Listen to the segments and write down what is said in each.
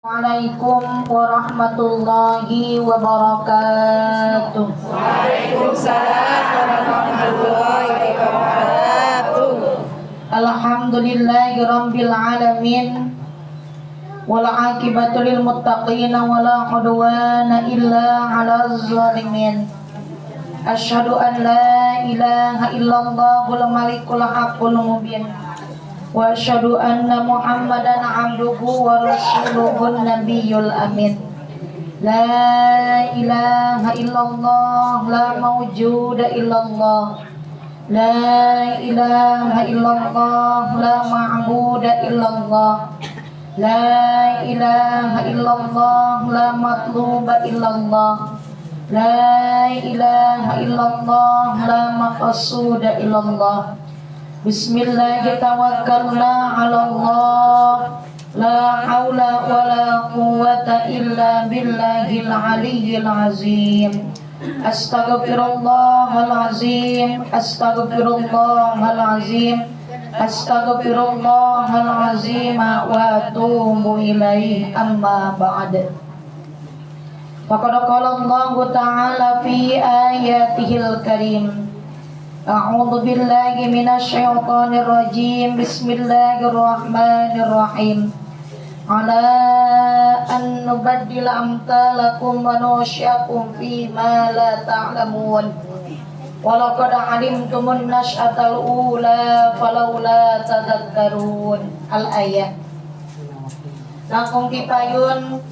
Assalamualaikum warahmatullahi wabarakatuh. Waalaikumsalam warahmatullahi wabarakatuh. Alhamdulillahi rabbil alamin. Wal aqibatu lil muttaqin wa la udwana illa 'alal zalimin. Asyhadu an la ilaha illallahul malikul haqqul mubin. Wa asyhadu anna Muhammadan 'abduhu wa rasuluhun nabiyyul amin. La ilaha illallah, la mawjuda illallah. La ilaha illallah, la ma'buda illallah. La ilaha illallah, la matluba illallah. La ilaha illallah, la maqsuda illallah. Bismillah tawakkalna ala Allah. La haula wa la quwwata illa billahil aliyyil azim. Astaghfirullahal azim, astaghfirullahal azim, astaghfirullahal azim wa atubu ilaih, amma ba'd. Faqad qala Allah Ta'ala fi ayatihil karim. A'udzu billahi minasy syaithanir rajim. Bismillahirrahmanirrahim. Ala an nubaddila amsalakum wa nunsyi'akum fi ma la ta'lamun. Walaqad 'alimtumun nash'atal ula falaula tadhakkarun. Al-ayat. Langkung ti payun,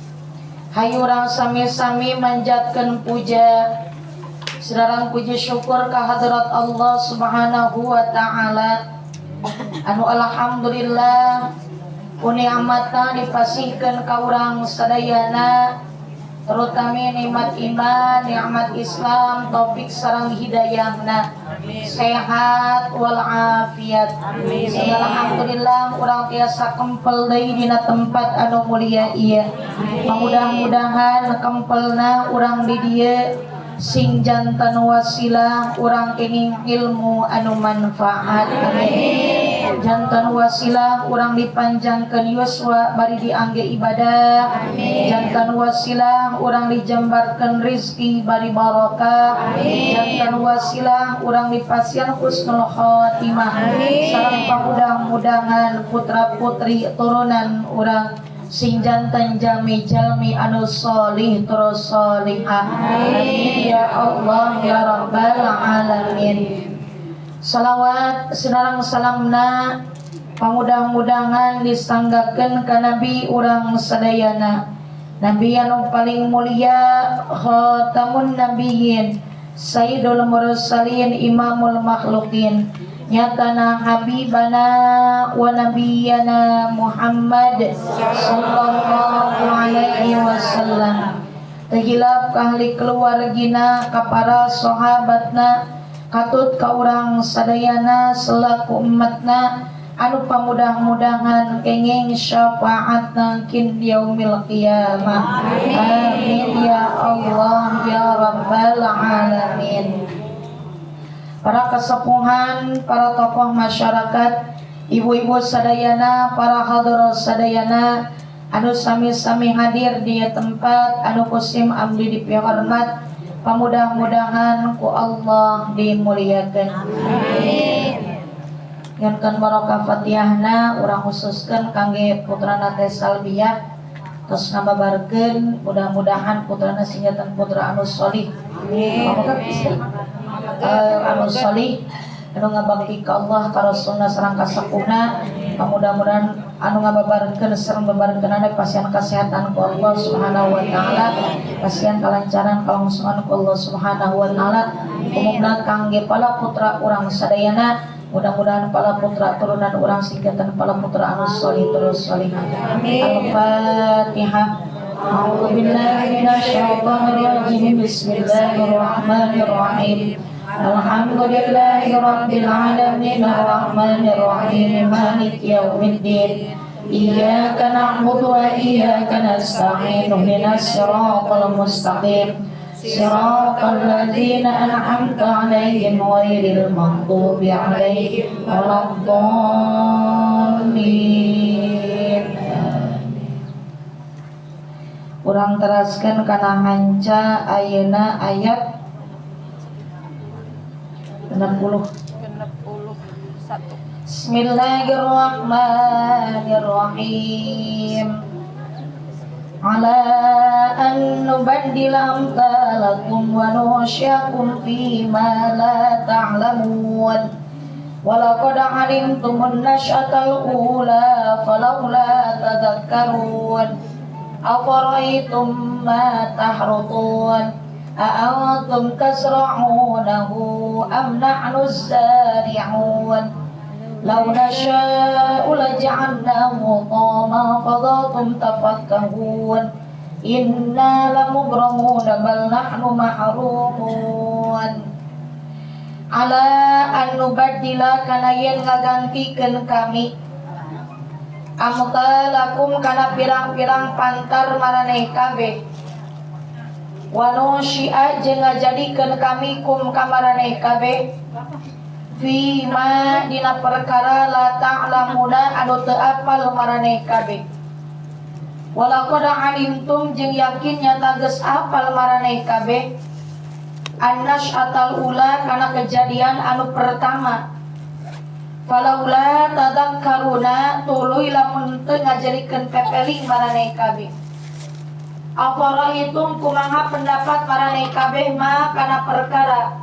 hayu urang sami-sami manjatkeun puja sareng puji syukur ka hadrat Allah Subhanahu wa Ta'ala, anu alhamdulillah ku ni'matna dipasihkeun ka urang sadayana, terutama nikmat iman, nikmat Islam, taufik sareng hidayahna, sehat walafiat. Alhamdulillah urang tiasa kempel deui dina tempat anu mulia ieu. Mudah-mudahan kempelna urang di dieu sing janten wasilah urang kenging ilmu anu manfaat, amin. Janten wasilah urang dipanjangkeun yuswa bari diangge ibadah. Janten wasilah urang dijembarkeun rizki bari barokah. Janten wasilah urang dipasihan husnul khotimah. Sareng pamudah-mudahan putra putri turunan urang sing janten jalmi-jalmi anu solih terus solihah, amin ya Allah ya Rabbal alamin. Salawat sareng salamna pamudah-mudahan disanggakeun ka nabi urang sadayana, nabi anu paling mulia, khatamun nabiyyin, sayyidul mursalin, imamul makhlukin, nyatana habibana wa nabiyana Muhammad sallallahu alaihi wasallam, teu hilap ka ahli keluargina, ka para sahabatna, katut ka urang sadayana selaku umatna anu pamudah-mudahan kenging syafaatna kin yaumil qiyamah, amin ya Allah ya Rabbal alamin. Para kesepuhan, para tokoh masyarakat, ibu-ibu sadayana, para hadirin sadayana anu sami-sami hadir di tempat anu ku sim abdi dipihormat, pamudah-mudahan ku Allah dimuliakan. Amin. Nyuhunkeun barokah Fatihahna urang khususkeun kangge putrana Teh Salbiah, terus ngababarkeun mudah-mudahan putrana sing janten putra anu solih. Amin. Istri anu solih, anu ngabakti ka Allah, ka Rasulna sareng ka sepuhna. Mudah-mudahan anu ngababarkeun sareng babarkeunana pasihan kesehatan ku Allah Subhanahu wa Taala, pasihan kalancaran kalangsungan ku Allah Subhanahu wa Taala. Umumna kangge pala putra urang sadayana, mudah-mudahan pala putra turunan urang sing janten pala putra anu solih terus solihah. Al-Fatihah. A'udzu billahi minasyaitonir rajim. Bismillahirrahmanirrahim. Alhamdulillahi rabbil alamin, arrahmanir rahim, maliki yaumiddin. Iyyaka na'budu wa iyyaka nasta'in. Ihdinas siratal mustaqim. Siratal ladzina an'amta 'alaihim ghairil maghdubi 'alaihim waladdallin. Urang teraskeun kana hanca ayeuna ayat 60. 61. Bismillahirrahmanirrahim. Ala an nubaddila amthalakum wa nusyakum fi ma la ta'lamun. Walaqad alimtumun nash'atal ula falawla tadhakkarun. Afara'aytum ma tahrutun a antum tasra'unahu am nahnu az-zari'un. Law nasha'u laja'alnahu hutama fadhaltum tafakkahun. Inna lamugramuna bal nahnu mahrumun. Ala an nubaddila kana yen ngagantikeun kami amtalakum kana pirang-pirang pantar maraneh kabeh, wa nusyi'a jeung ngajadikeun kami kum ka maraneh kabeh fi ma dina perkara la ta'lamuna anu teu apal maraneh kabeh. Walaqad alimtum jeung yakin nyata geus apal maraneh kabeh an-nasy'atal ula kana kejadian anu pertama. Falaula tadakkaruna tuluy lamun teu ngajadikeun pepeling maraneh kabeh. Afara'aitum kumaha pendapat maraneh kabeh ma kana perkara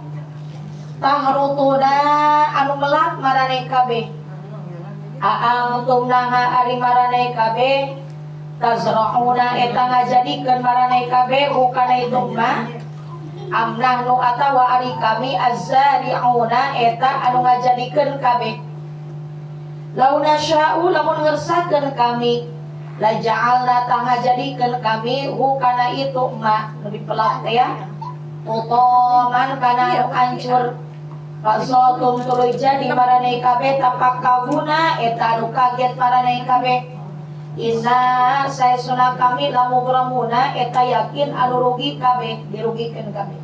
tahrutuna anu melak maraneh kabeh. A'antum naha ari maraneh kabeh tazra'una eta ngajadikeun maraneh kabeh kana itu mah am nahnu atawa ari kami azzari'una eta anu ngajadikeun kabeh. Lau nasya'u lamun ngersakeun kami la ja'alna tah ngajadikeun kami hu kana itu ma nu dipelak teh ya utoman kana anu hancur. Fasotum tuluy jadi maraneh kabeh tapakkahuna eta anu kaget maraneh kabeh. Inna saesuna kami lamugramuna eta yakin anu rugi kabeh, dirugikeun kabeh.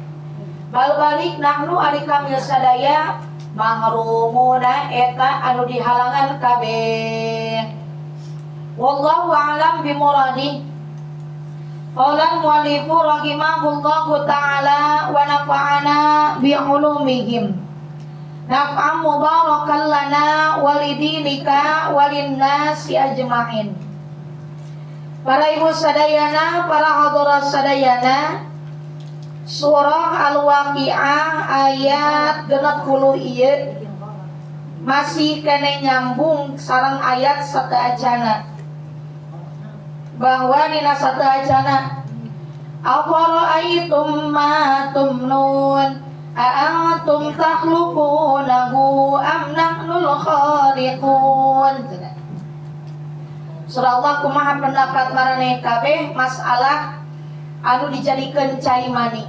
Bal balik nahnu ari kami sadaya mahrumuna eta anu dihalangan kabeh. Wallahu a'lam bimuradi. Qala al-muallifu rahimahullahu ta'ala wa nafa'ana bi'ulumihim. Naf'an mubarakan lana walidinika walinnasi ajma'in. Para ibu sadayana, para hadirat sadayana, surah Al-Waqi'ah ayat 60 ieu masih kene nyambung sareng ayat sateuacana. Bahwa dina sateuacana afara'aitum ma tumnun a antum takhluqunahu am nahnul khaliqun. Surah Allah kumaha pendapat maraneh kabeh masalah anu dijadikeun cai mani.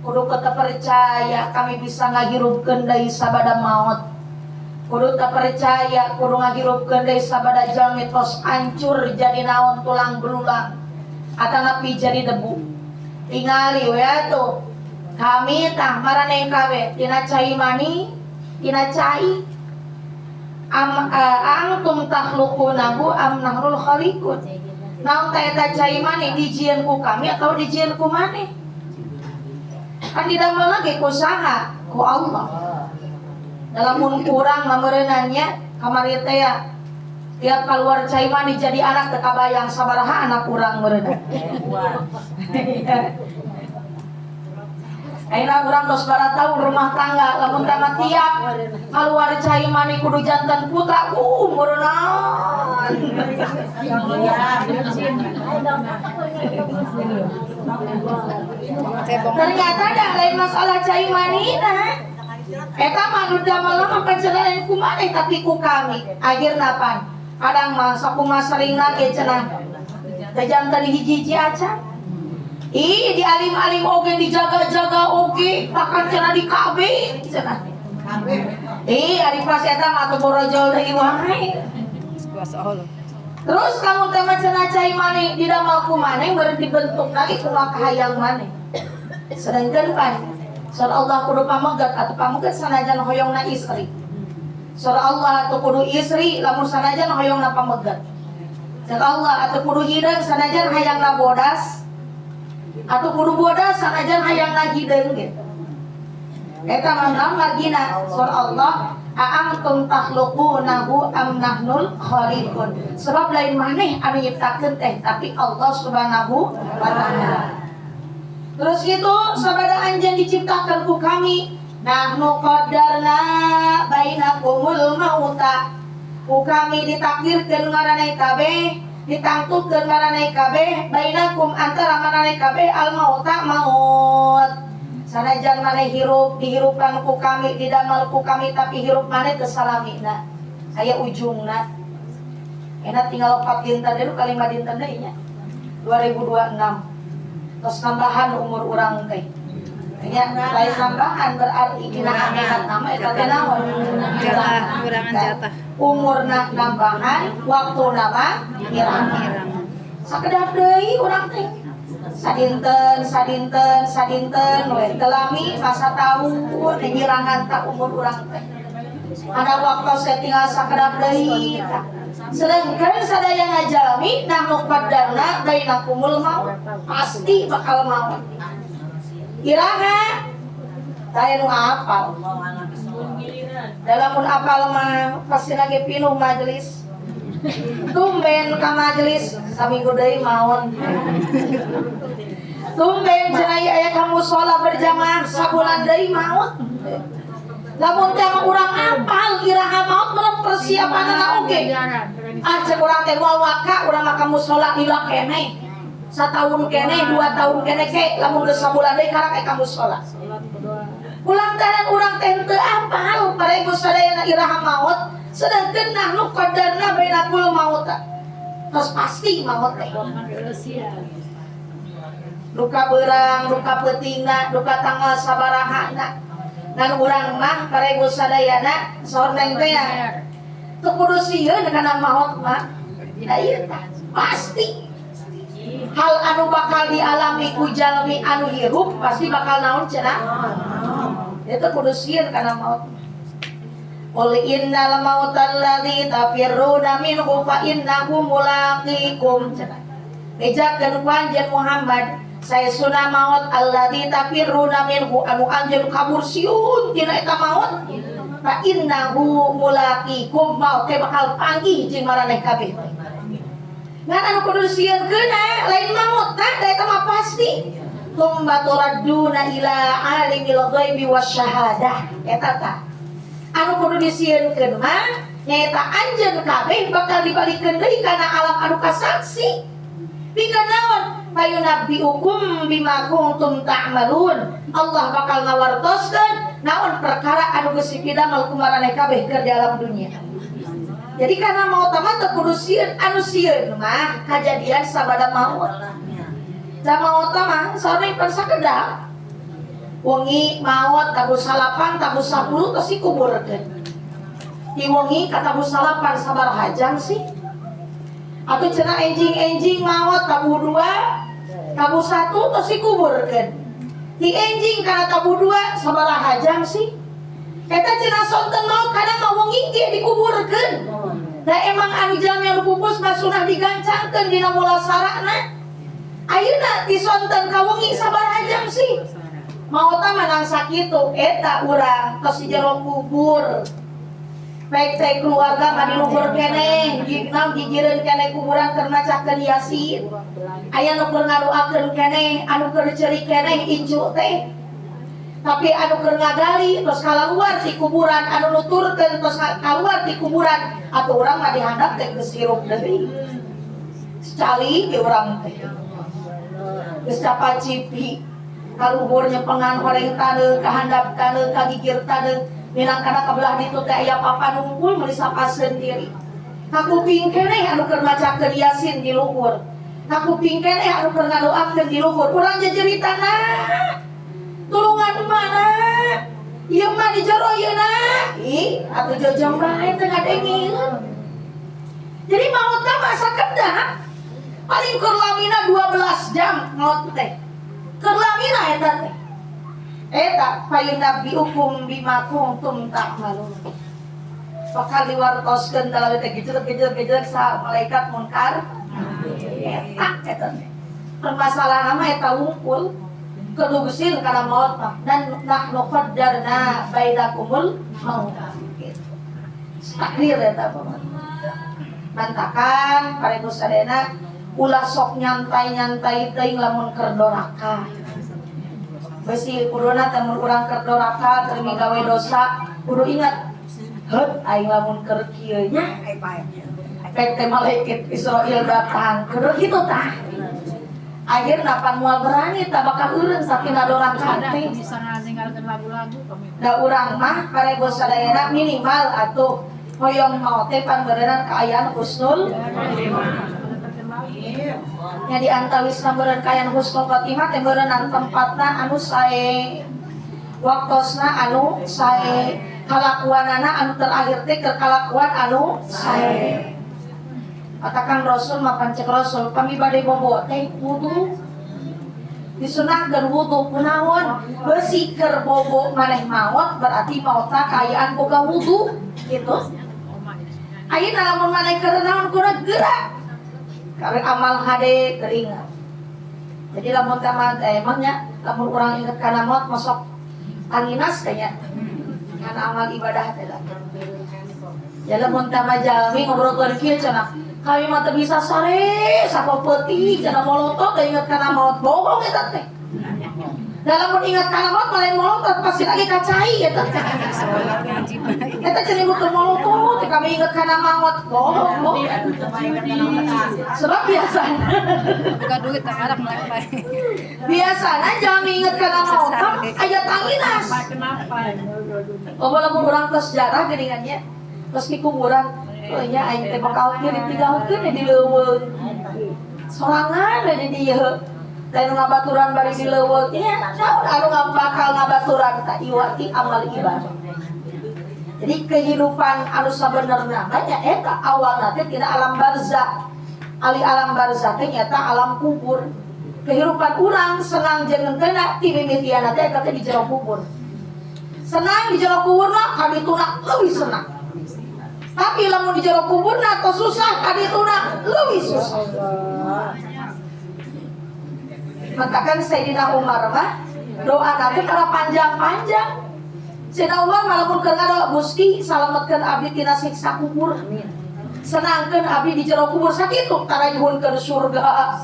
Kudu teu percaya kami bisa ngahirupkeun deui sabada maot. Kudu teu percaya kudu ngahirupkeun deui sabada jalmi tos hancur jadi naon tulang belulang atanapi jadi debu. Tingali we atuh. Kami tah maraneh kabeh tina cai mani, tina cai am antum takhluqunahu am nahnul khaliqun. Naon ta eta cai mani dijieun ku kami atau dijieun ku maneh? Kan didamel lagi ku saha? Ku Allah. Lamun kurang mameureunannya kamari teh ya tiap keluar cai mani jadi anak teu kabayang sabaraha anak urang meureunna. Ayeuna urang tos bara tahun rumah tangga lamun teh mah tiap keluar cai mani kudu janten putra meureunaan. Ternyata ada lain masalah cai manina. Eta mah nu damel mah pancenah ku maneh tapi ku kami. Akhirna pan kadang mah sakumaha seringna ge cenah teh janten hiji-hiji acan. Ih, di alim-alim oge dijaga-jaga oge, bahkan cenah di KB cenah. Ih, ari pas eta mah atuh borojol deui wae. Terus kamu teh mah cenah cai mani didamel ku maneh beureum dibentuk lagi kumaha kahayang maneh. Sedangkan pan surah Allah kudu pamegat atau pamegat sanajan hoyongna istri. Surah Allah atuh kudu istri lamun sanajan hoyongna pamegat. Surah Allah atuh kudu hideung sanajan hayangna bodas. Atuh kudu bodas sanajan hayang ngahideung gitu. Eta mah margina surah Allah, "A'antum takhluqunahu am nahnul khaliqun." Sebab lain maneh anu nyiptakeun teh, tapi Allah Subhanahu wa Ta'ala. Terus gitu, sabada anjeun diciptakan ku kami, nahnu qaddarna bainakumul mauta. Ku kami ditakdirkeun maraneh kabeh, ditangtukeun maraneh kabeh, bainakum antara maraneh kabeh, al mauta maut. Sanajan maneh hirup dihirupan ku kami, didamel ku kami, tapi hirup maneh teu salamina, aya ujungna. Enak tinggal 4 dinten deui, kalima dinten deui nya, 2026 terus nambahan umur urang teh nya. Lain nambahan, berarti dina akhirat nama eta teh naon? Jatah, kurangan jatah. Umurna nambahan, waktu nama ngirangan. Sakedap deui urang teh, sadinten sadinten sadinten we, teu lami masa tahun ngirangan tak umur urang teh. Ada waktu saya tinggal sakedap deui tah. Sedangkan sadaya ngajalmi, nahnu qaddarna bainakumul maut, pasti bakal maut. Iraha saya nu apal? Dalam apal mah pasti lagi pinuh majelis. Tumben ka majelis, saminggu deui maut. Tumben cenah aya ka musola berjamaah, sabulan deui maut. Lamun teh mah urang apal iraha maut, meureun persiapanana oge. Ah, cek urang teh moal waka urang mah ka musola, lila keneh. Satahun keneh, 2 tahun keneh ke, lamun geus sabulan deui karak ka musola. Kulantaran urang teh teu apal para ibu sadayana iraha maut, sedangkan nahnu qaddarna bainakumul maut. Terus pasti maut teh. Duka beurang, duka peutingna, duka tanggal sabarahana. Ngan urang mah para ibu sadayana saur neng teh ya. Teu kudu sieun kana maut mah. Da ieu tah pasti hal anu bakal dialami ku jalmi anu hirup pasti bakal naon cenah? Itu kudu sieun kana maut. Qul innal mautal ladzi tafirruna minhu fa innahu mulaqikum cenah. Bejakeun ku anjeun Muhammad, saestuna maut, alladzi tafirruna minhu anu anjeun kabur sieun tina eta maut, fa innahu mulaqikum, maut teh bakal panggih jeung maraneh kabeh. Ngan anu kudu sieunkeun lain maut tah, da eta mah pasti. Tsumma turadduna ila alimil ghaibi wasyahadah. Eta tah anu kudu disieunkeun mah nyaeta anjeun kabeh bakal dibalikeun deui kana alam anu kasaksi. Pikeun naon? Fayunabbiukum bima kuntum ta'malun. Allah bakal ngawartoskeun naon perkara anu geus dipidamel ku maraneh kabeh keur di alam dunia. Jadi karena maut mah teu kudu sieun, anu sieun mah kajadian sabada maut. Da maut mah saurna pan sakedap. Wengi maut tabuh salapan, tabuh 10 terus dikuburkeun. Di wengi ka tabuh salapan sabaraha jam sih? Atau cenah enjing-enjing maut tabuh 2, tabuh 1 terus dikuburkeun. Di enjing kana tabuh 2 sabaraha jam sih? Eta cenah sonten maut kadang mah wengi ge dikuburkeun. Da emang anu jalmi anu pupus mah sunah digancangkeun dina mulasarana. Ayeuna di sonten ka wengi sabaraha jam sih? Maot mah nang sakitu eta urang tos di jero kubur. Baik teh keluarga mah di luhur keneh, naon gigireun keneh kuburan keur macakeun Yasin. Aya nu keur ngadoakeun keneh, anu keur ceurik keneh incu teh. Tapi anu keur ngagali terus keluar ti kuburan, anu nuturkeun terus keluar ti kuburan, atuh urang mah dihandap teh geus hirup deui. Secali ge urang teh. Geus capacipi kaluhur nyepengan horeng taneuh, kahandap taneuh, kagigir taneuh, minangkana kabelah ditu teh aya papan unggul meuli sapaseun diri. Kakuping keneh anu keur macakeun Yasin di luhur. Kakuping keneh anu keur ngadoakeun di luhur. Urang jajeritana. Tulungan mana? Ieu mah di jero ieu na. Ih, atuh jojong bae teu ngadengeun. Jadi maut mah masa kedap. Paling keur lamina 12 jam maut teh. Keur lamina eta teh. Eta fayunabbiukum bima kuntum ta'malun. Bakal diwartoskeun dalam teh gejrek gejrek gejrek sa malaikat munkar. Eta eta teh. Permasalahan mah eta wungkul kedugusin kana maut mah dan nahnu qaddarna bainakumul maut gitu. Takdir eta mah. Mantakan para ibu sadayana ulah sok nyantai-nyantai teuing lamun keur doraka. Besi kuduna teh mun urang keur doraka keur migawe dosa kudu ingat heut aing lamun keur kieu nya pek teh malaikat Israil datang kudu kitu tah. Akhirna pan moal berani tah bakal eureun satina doraka teh. Bisa ninggalkan lagu-lagu kami. Da urang mah para ibu sadayana minimal atuh hoyong maot teh pan beureunan kaayaan husnul nya. Di antawisna meureun kaayaan husnul khotimah teh meureunnan tempatna anu sae, waktosna anu sae, kalakuanana anu terakhir teh keur kalakuan anu sae. Katakan Rasul mapan cek Rasul pami bade bobo teh wudu, disunahkeun wudu. Kunaon? Besi keur bobo maneh maot berarti maotna kaayaan boga wudu gitu. Ayeuna lamun maneh keur naon kudu gerak karena amal hade keringat. Jadi lamun tamat emangnya lamun urang inget kana maot masuk anginas kayaknya karena amal ibadah teh lah. Ya lamun tama jalmi ngobrolkeun kieu cenah kami mah teu bisa sare sapeupeutih cenah molotot teh inget kana maot. Bohong eta teh. Da lamun inget kana maot lain molotot pasti lagi kacai eta teh. Sholat ngaji bae. Eta cenah butuh molotot teh kami inget kana maot. Bohong, bohong. Sebab biasanya Buka duit tak arak melek bae. Biasanya jalmi inget kana maot mah aya tanginas. Kenapa? Oh, lamun urang ke sejarah geuningannya terus di kuburan, oh nya aing teh bakal kieu ditinggalkeun di leuweung sorangan we di dieu teh nu ngabaturan bari di leuweung nya naon anu bakal ngabaturan ta iwati amal ibadah. Jadi kehidupan anu sabenerna mah nya eta awalna teh tina alam barzah. Ali alam barzah teh nyata alam kubur. Kehidupan urang senang jeung henteu ti mimitiana teh eta teh di jero kubur. Senang di jero kuburna kadituna leuwih senang, tapi lamun di jero kuburna atau susah kadituna leuwih susah. Matakan Sayyidina Umar mah doa nanti para panjang-panjang. Sayyidina Umar malah mun keur ngadoa, Gusti salametkeun abdi tina siksa kubur, senangkeun abdi di jero kubur. Sakitu tarayuhunkeun surga,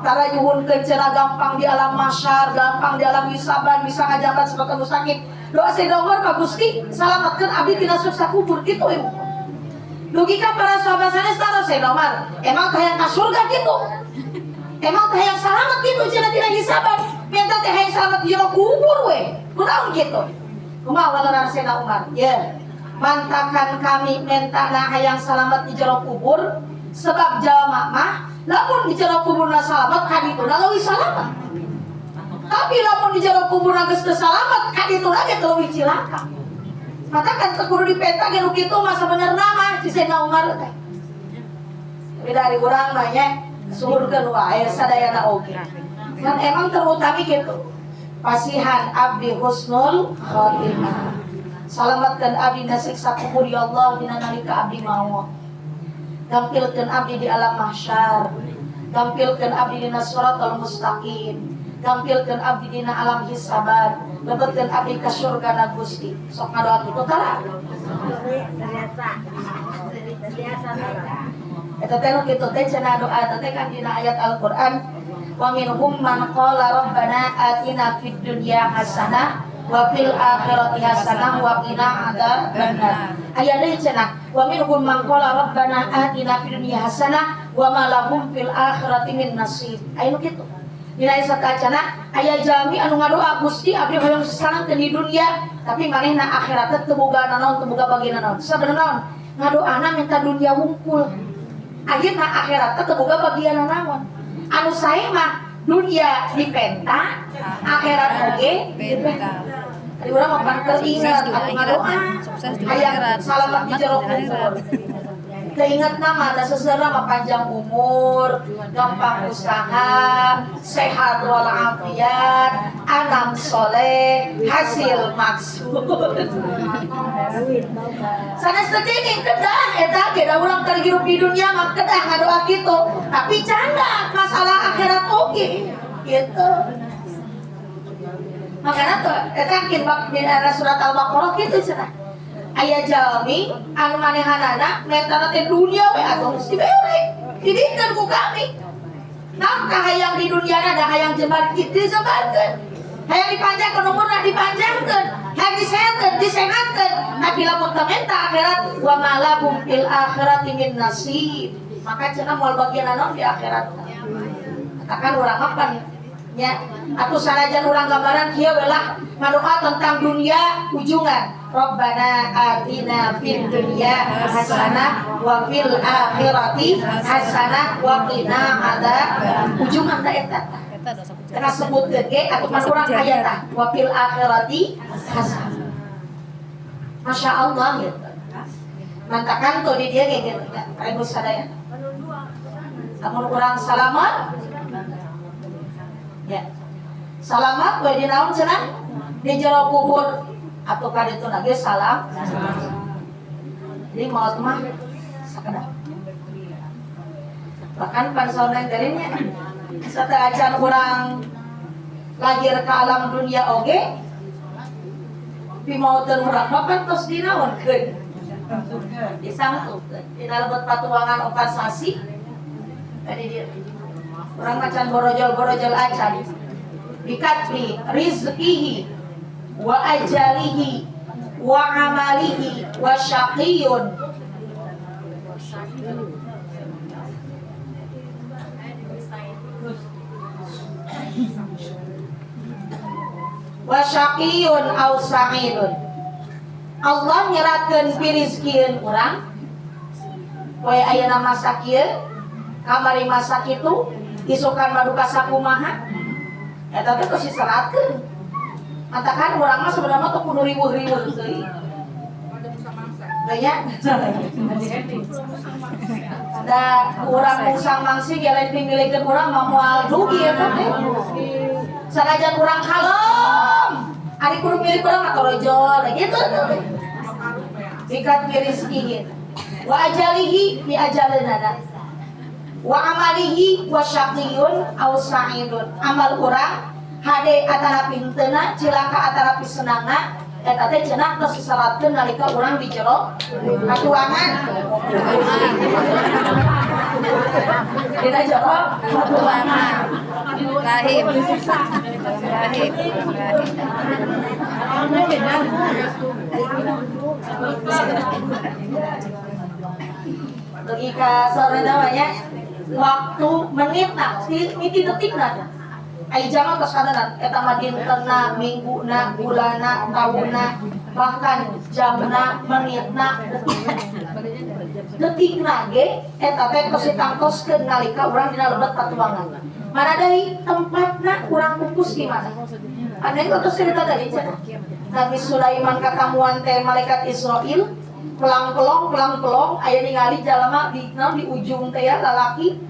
tarayuhunkeun cenah gampang di alam mahsyar, gampang di alam hisaban, bisa ngajabat sebagai mustaqim. Doa Sayyidina Umar, Pak Gusti salametkeun abdi tina siksa kubur gitu ibu. Dugi ka para sahabat sanes taruh Sayyidina Umar emang hayang ka surga gitu, emang teh hayang salamet gitu cenah tina hisaban, minta teh hayang salamet di jero kubur we kunaon gitu. Kumaha waleran Sayyidina Umar? Ya mantakan kami minta na hayang salamet di jero kubur sebab jalma mah lamun di jero kuburna salamet kadituna leuwih salamet, tapi lamun di jero kuburna geus teu salamet kadituna ge leuwih cilaka. Matakan teu kudu dipenta ge nu kitu mah sabenerna mah si Sayyidina Umar teh. Tapi dari urang mah nya suhurkeun wae sadayana oge. Kan emang terutami gitu. Pasihan abdi husnul khotimah. Salamatkan abdi na siksa kubur ya Allah dina nalika abdi maut. Gampilkeun abdi di alam mahsyar. Gampilkeun abdi dina siratal mustaqim. Gampilkeun abdi dina alam hisaban. Lebetkeun abdi ka surga na Gusti. Sok ngadoa kitu tara. Terbiasa. Terbiasa. Eta teh nu kitu teh cenah doa eta teh kan dina ayat Al-Qur'an wa minhum man qala rabbana atina fid dunya hasanah wa fil akhirati hasanah wa qina adzabannar. Aya deui cenah wa minhum man qala rabbana atina fid dunya hasanah wa ma lahum fil akhirati min nasib. Aya nu kitu. Dina ayat sateuacanna aya jalmi anu ngadoa Gusti abdi hoyong sasanang di dunia tapi manehna akhirat teh teu boga nanaon, teu boga bagian nanaon. Sabenerna naon? Ngadoana minta dunia wungkul. Akhirna akhirat teh teu boga bagian nanaon. Anu sae mah dunia dipenta, akhirat oge dipenta. Tadi urang mah pan Sukses teringat dunia atuh ngadoa. akhiratnya. Sukses dunia Hayang akhirat. salamet di Selamat jero dunia kubur. akhirat. Teingat nama, da seseura mah panjang umur, gampang usaha, sehat walafiat, anak soleh, hasil maksud. Sanes teu kenging, kedah eta ge, da urang keur hirup di dunia mah kedah ngadoa kitu. Tapi canda masalah akhirat oge gitu. Makanya tuh eta kin bab di surat Al-Baqarah kitu cenah. Aya jalmi anu manehanana mentana teh dunia we atuh geus dibere. Didikeun ku kami. Naon kahayang di dunia da hayang jembar kitu disebarkeun. Hayang dipanjangkeun umurna dipanjangkeun, hayang disehatkeun disehatkeun. Tapi lamun teu menta akhirat, wa ma lahum fil akhirati min nasib. Maka cenah moal bagian naon di akhirat. Katakan urang mah pan nya atuh sanajan urang gambaran kieu we lah ngadoa tentang dunia ujungan. Rabbana atina fid dunya hasanah wa fil akhirati hasanah wa qina adzab. Ujungan ta eta tah. Eta dosa kujahat. Kena sebutkeun ge atuh pan urang aya tah wa fil akhirati hasanah. Masya Allah gitu. Mantakan tuh di dia ge gitu ya. Ibu sadaya. Lamun urang salamat ya. Salamat we di naon cenah? Di jero kubur atau kaditu ge salam. Jadi maut mah sakedap. Bahkan pansauna tadinya sateuacan urang lahir ke alam dunia oge pimauteun urang mah kan tos dinaonkeun. Disangtukeun. Dina lebet patuangan 4 sasi. Tadi dia urang macan borojol-borojol acan. Bikatbi rizqihi wa ajalihi wa amalihi wa syaqiyun. Wa syaqiyun au sa'idun. Allah nyerakeun pirizkieun urang. Poe ayeuna masak ieu, kamari masak itu, isukan maduka sakumaha. Eta teh tos diseratkeun. Matakan urang mah sebenarnya tuh kudu riweuh-riweuh teuing. Tanya. Da urang musang mangsi ge lain pimilikeun urang mah moal dugi eta teh. Sanajan urang kalem, ari kudu milik urang mah torojol gitu teh. Ikat mirizkihi wa ajalihi bi ajalina wa amalihi wa syaqiyun aw sa'idun. Amal urang hade atanapi henteu, cilaka atanapi senangna, eta teh cenah tos disalatkeun nalika urang di jero katuangan. Dina jero katuangan. Rahim. Rahim. Rahim. Logika sore namanya waktu menit nah, miti detik nah. Ai jama tos kadenan eta mah dintena, mingguna, bulanna, taunna, bahkan jamna, menitna, detikna. Detikna ge eta teh tos ditangtoskeun nalika urang dina lebet patuangan. Mana deui tempatna urang pupus di mana? Ada yang tos cerita tadi cenah. Nabi Sulaiman katamuan teh malaikat Israil pelang-pelong pelang-pelong aya ningali jalma di naon di ujung teh ya lalaki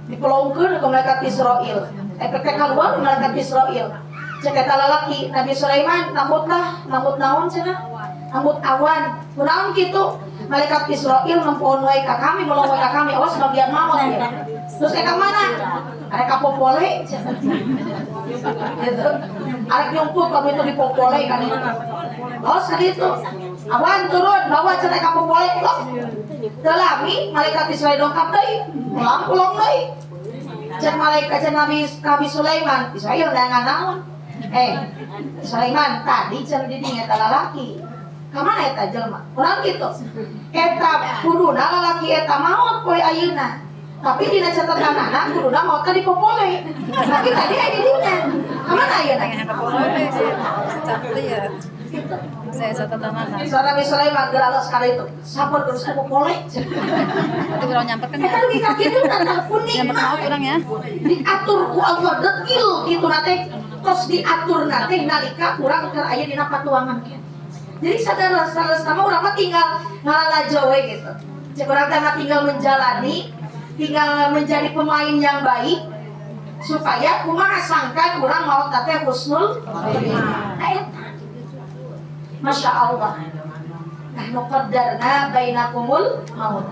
dipelongkeun ku malaikat Israil. Teh kaluar malaikat Israil. Cek eta lalaki Nabi Sulaiman nambutlah nambut naon cenah? Nambut awan. Kunaon kitu? Malaikat Israil nempoon wae ka kami, melong wae ka kami, awas bagian maot ya. Terus ka mana? Arek ka popole cenah. Gitu. Arek nyumput kami itu di popole kan itu. Oh, itu. Awan turun, bawa cenah ka popole. Loh. Telami malaikat Israil dongkap deui, pulang-pulang deui. Cek malaikat cek Nabi Sulaiman, Israil neangan naon? Sulaiman tadi cenah di dinya eta lalaki. Ka mana eta jelema? Urang kitu. Eta kuduna lalaki eta maot poe ayeuna. Tapi dina catatanana kuduna maot di popole. Tapi tadi aya di dinya. Ka mana ayeuna? Capek ya. Saya catatan anak. Soalnya Nabi Sulaiman geralos kali itu. Sabar terus ke popole. Itu kurang nyamper kan ya? Eta dugi ka kitu tah kuning Nyamper mah. maot kurang ya. Diatur ku Allah detil kitu na teh. Tos diatur na teh nalika urang keur aya dina patuangan kieu. Jadi sadar-sadar sama urang mah tinggal ngalalajo we gitu. Cek urang teh mah tinggal menjalani, tinggal menjadi pemain yang baik supaya kumaha sangkan urang maot teh husnul khotimah. Nah, eta. Masya Allah. Nahnu qaddarna bainakumul maut.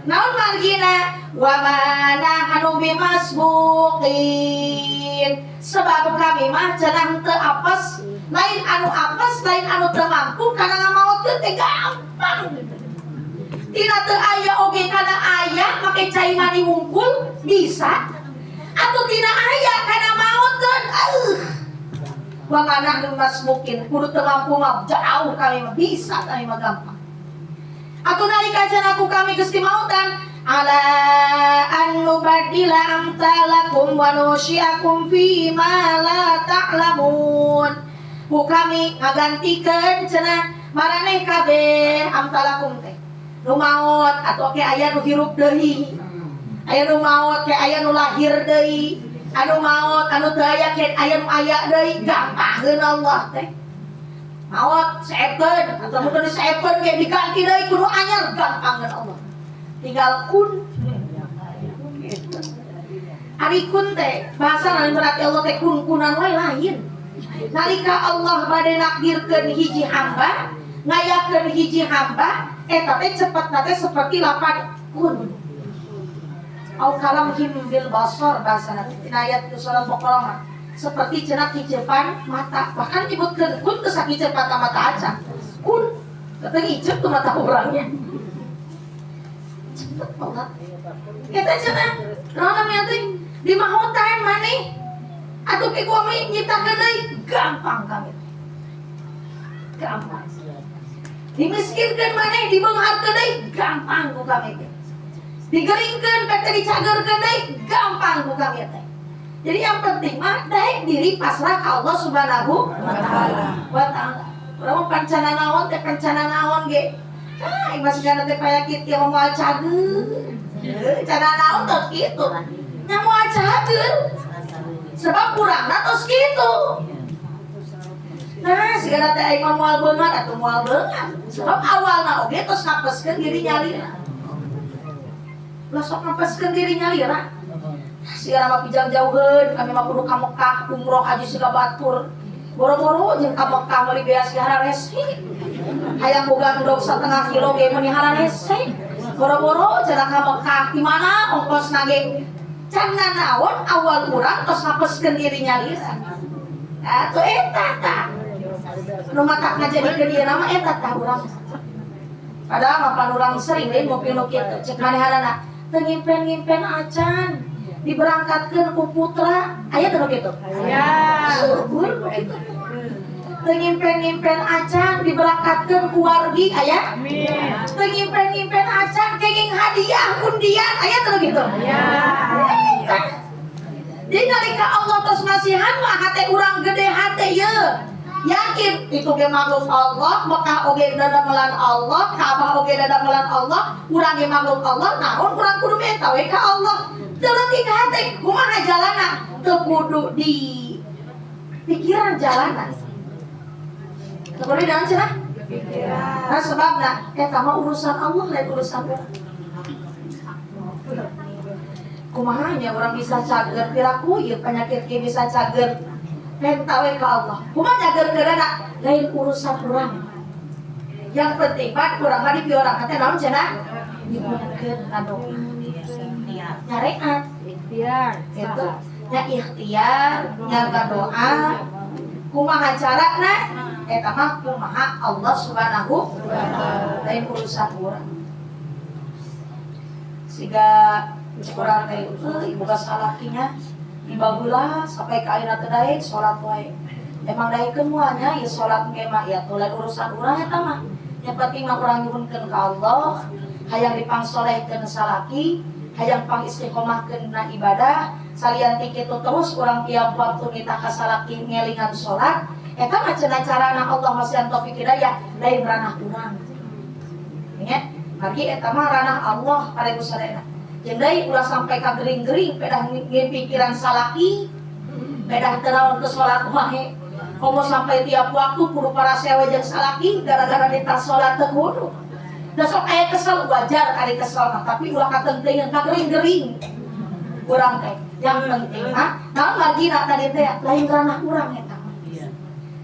Naon margina wa ma nahnu bimasbuqin. Sebab kami mah cenah teu apes, lain anu apes, lain anu teu mampu kana ngamaotkeun teh gampang. Tina teu aya oge kana aya make cai mani wungkul bisa. Atau tina aya kana maotkeun, wa ma nahnu bimasbuqin, kudu teu mampu mah jauh kami mah bisa, kami mah gampang. Atau nalika cenah ku kami geus dimautan ala an nubaddila amsalakum wa nunsya'akum fi ma la ta'lamun. Ku kami ngagantikeun cenah maraneh kabeh amsalakum teh. Nu maot atau ke aya nu hirup deui. Aya nu maot ke aya nu lahir deui. Anu maot anu teu aya ke aya nu aya deui, gampangeun Allah teh. Maot seepeun atau mungkin diseepeun ge diganti deui kudu anyar, gampangeun Allah. Tinggal kun. Gitu. Ari kun teh bahasa lain, berarti Allah teh kun-kunan wae lain. Nalika Allah bade nakdirkeun hiji hamba, ngayakeun hiji hamba, eta teh cepetna teh seperti lapan kun. Au kalamhim bil basar bahasana teh dina ayat surat Baqarah mah. Seperti cenah kicepan mata, bahkan nyebutkeun kun teu sakicep mata mata aja. Kun teu ngicep tuh mata orangnya. Cepet banget. Eta cenah naon namanya teh di mahutan maneh atuh ke gua mah nyiptakeun deui gampang kami. Gampang. Dimiskinkeun maneh dibeungharkeun deui gampang ku kami teh. Digeringkeun pek teh dicageurkeun deui gampang ku kami teh. Jadi yang penting mah daek diri pasrah ka Allah Subhanahu wa taala. Urang mah pancana naon teh, pancana naon ge. Ah, ieu mah sigana teh payakit ieu mah moal cager. Heuh, cana naon tos kitu. Nya moal cager. Sebab kurangna tos kitu. Nah, sigana teh aing mah moal beunghar atuh moal beunghar. Sebab awalna oge tos ngapeskeun diri nyalira. Lah sok ngapeskeun diri nyalira. Sigana mah pijauh-jauheun, kami mah kudu ka Mekah, umroh haji siga batur. Boro-boro jeung ka Mekah meuli beas ge hararese. Hayang boga endog setengah kilo ge meuni hararese. Boro-boro cenah ka Mekah, di mana ongkosna ge? Can nanaon awal urang tos ngapeskeun diri nyalira. Atuh eta tah. Nu matak ngajadikeun ieu nama eta tah urang. Padahal mah pan urang sering we ngopi nu kitu, cek manehanana teu ngimpen-ngimpen acan diberangkatkeun ku putra, aya teu nu kitu? Aya. Subur nu kitu. Teu ngimpen-ngimpen acan diberangkatkeun ku wargi, aya? Amin. Teu ngimpen-ngimpen acan kenging hadiah undian, aya teu nu kitu? Aya. Eta. Jadi nalika Allah tos masihan mah hate urang gede hate ye. Yakin itu ge makhluk Allah, Mekah oge dadamelan Allah, Ka'bah oge dadamelan Allah, urang ge makhluk Allah, naon urang kudu minta we ka Allah. Teu leutik hate, kumaha jalana? Teu kudu di pikiran jalana. Teu kudu di naon cenah? Pikiran. Nah sebabna eta mah urusan Allah lain urusan urang. Kumaha nya urang bisa cager piraku ieu penyakit ge bisa cager, minta we ka Allah. Kumaha nyagerkeunana lain urusan urang. Yang penting mah urang mah di piorang teh naon cenah? Nyuhunkeun ka doa. Nyareat Ikhtiar. gitu. Nya ikhtiar, nya doa. Kumaha carana? Eta mah kumaha Allah Subhanahu wa taala, lain urusan urang. Siga urang teh euy boga salakinya dibageula sampai ka ayeuna teh daek salat wae. Emang daekeun moal nya ieu salat ge mah ya tuh lain urusan urang eta mah. Yang penting mah urang nyuhunkeun ka Allah, hayang dipangsolehkeun salaki, hayang pangistiqomahkeun na ibadah, salian ti kitu terus urang tiap waktu nitah ka salaki ngelingan salat, eta mah cenah carana Allah masihan taufik hidayah lain ranah urang. Nya, margi eta mah ranah Allah para ibu sadayana. Jeung deui ulah sampai ka gering-gering pedah pikiran salaki, pedah teu naon ke salat wae. Komo sampai tiap waktu kudu parasewe jeung salaki gara-gara nitah salat teu kudu. Da sok aya kesel, wajar ari kesel mah, tapi ulah katengtengan kagering-gering. Urang teh yang penting mah naon margina tadi teh lain ranah urang eta.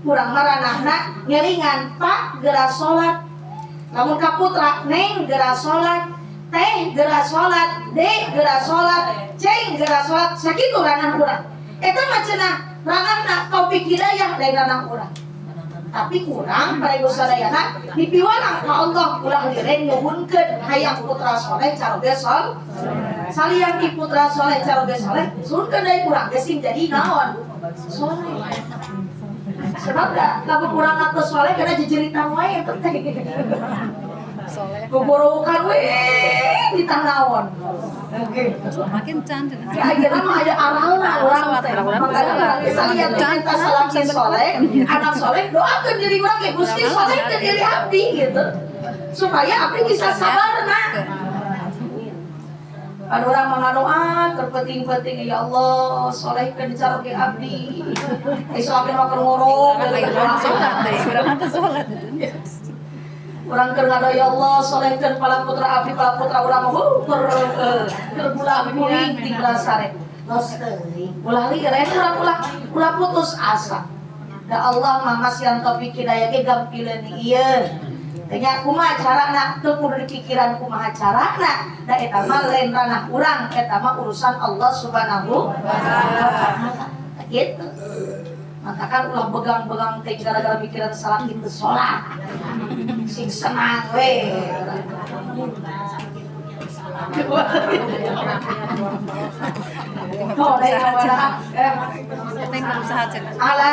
Urang mah ranahna ngelingan, Pak geura salat. Lamun ka putra, Neng geura salat, Teh geura salat, Dek geura salat, Ceng geura salat, sakitu ranah urang. Eta mah cenah ranahna taufik hidayah lain ranah urang. Tapi kurang para ibu sadayana dipiwarang ka Allah, ulah liren nyuhunkeun hayang putra soleh caroge sol salian ti putra soleh caroge soleh, suhunkeun deui kurang ge sing jadi naon soleh, sebab da lamun urang teu soleh kana jejeritan wae eta teh. Soleh. Boborokan we ditanaon. Makin cantik. Ya akhirnya mah ada aralna urang teh. Makanya misalnya kita salaki soleh, anak soleh, doakeun diri urang ge, Gusti solehkeun diri abdi gitu. Supaya abdi bisa sabar nah. Kan urang mah ngadoa keur penting-penting, ya Allah solehkeun caroge abdi. Esok abdi mah keur ngorok. Lagi kurang sholat deh, kurang atas sholat. Urang keur ngadoa, ya Allah solehkeun pala putra abdi, pala putra urang mah keur keur bulang-buling tinggal sare. Los teuing, ulah liren urang, ulah ulah putus asa. Da Allah mah masihan taufik hidayah ge gampileun ieu. Tanya kumaha carana, teu kudu dipikiran kumaha carana, da eta mah lain ranah urang, eta mah urusan Allah Subhanahu wa taala. Gitu. Maka kan ulah begang-begang teh gara-gara mikiran salaki teu salat. Sing senang we. Oh, lain mana? Penting berusaha cenah. Ala